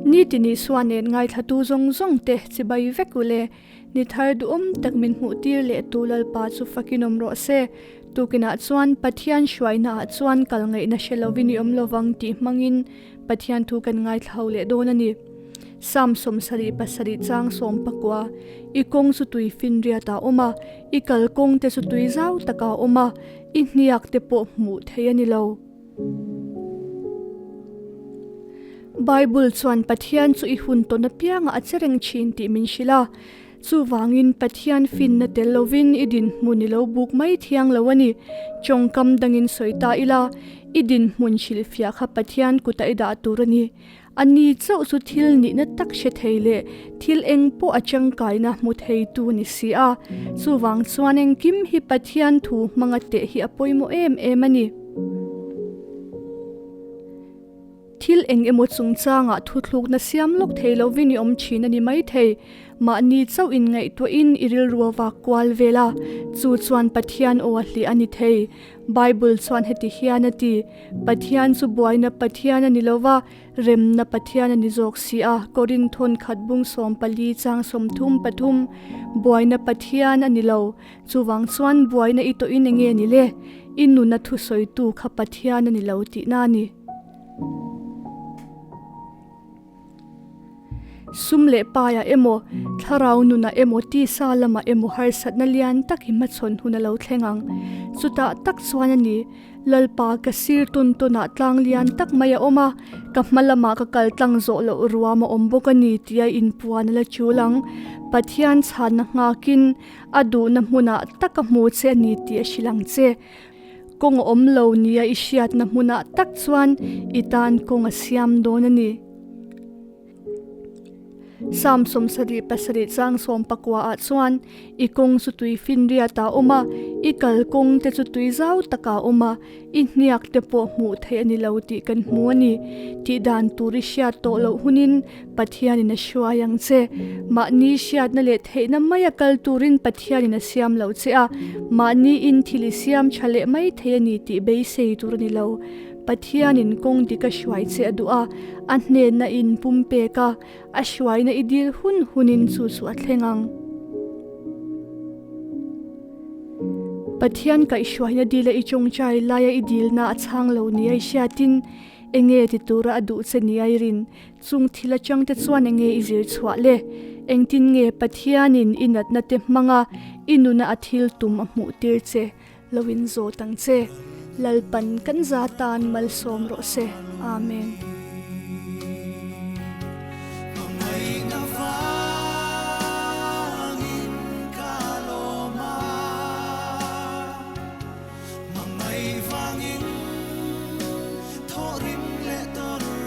Nitin Isua nen ngaithlatu zawng zawng te chibai vek u le. Ni thar duhawm tak min hmuh tir leh tu Lalpa chu fakin awm rawh se. Tukinah chuan Pathian hruainaah chuan kal ngaihna hre lovin i awm lovang tih hmangin Pathian thu kan ngaithla ho leh dawn a ni. Psalm 77 chang 19, I kawng chu tui finriat ah awm a, i kal kawng te chu tui zau takah awm a, i hniak te pawh hmuh theih a ni lo. Bible chuan Pathian chu i hun tawn apiangah a che reng thin tih min hrilh a. Chuvangin Pathian finna tel lovin i dinhmun i lo buk mai thiang lo a ni. Tawngkam dangin sawi ta ila, i dinhmun hrilhfiah kha Pathian kutah i dah tur a ni. A ni chauh chu thil nihna tak hre thei leh thil eng pawh a tangkaina hmu theitu ni si a. Chuvang chuan engkim hi Pathian thu hmanga teh hi a pawimawh em em a ni. Thil eng emaw chungchangah thuthlukna siam lawk thei lovin i awm thin a ni maithei. Mahni chauh inngaihtuahin i rilru a vak kual vel a, chu chuan Pathian aw a hlih a ni thei. Bible chuan heti hian a ti, Pathian chu buaina Pathian a ni lo va, remna Pathian a ni zawk si a, Korinthon khat bung 14 chang 33, Buaina Pathian a ni lo, chuvang chuan buaina i tawhin enge ni le? I nuna thusawitu kha Pathian a ni lo tihna a ni. Sum leh paiah emaw, thlarau nunah emaw, tisa lamah emaw harsatna lian tak hi hmachhawn hun a lo thleng ang. Chutah tak chuan a ni, Lalpa ka sir tawn tawnah tlang lian tak mai a awm a, ka hma lamah ka kal tlang zawh loh ruam a awm bawk a ni tia inpuan a la chul ang. Pathian chhanna nghakin a duhna hmunah tak a hmu che a ni tih a hrilh ang che. Kawng a awm lo nia i hriatna hmunah tak chuan i tan kawng a siam dawn a ni. Psalm 77 chang 19 ah chuan i kawng chu tui finriat ah a awm a, i kal kawng te chu tui zau takah a awm a, i hniak te pawh hmuh theih a ni lo tih kan hmu a ni. Tih dan tur i hriat tawh loh hunin Pathianin a hruai ang che. Mahni hriatna leh theihna maia kal turin Pathianin a siam lo che a, mahni in thil i siam tha leh mai thei a ni tih beisei tur a ni lo. Pathianin kawng dik a hruai che a duh a, a hnenna in pumpek a, a hruaina i dil hun hunin chu chu a thleng ang. Pathian kaihhruaina dila i tawngtai laia i dilna a chhang lo nia i hriatin enge ti tura a duh che nia i rin Chung thil atangte chuan enge i zir chhuah le? Engtin nge Pathianin i natna te hmanga i nuna a thil tum a hmuh tir che? Lo in zawt ang che. Lalpan kan za tan malsawm rawh se. Amen. Hmangaih vangin thawhrim leh tawrh.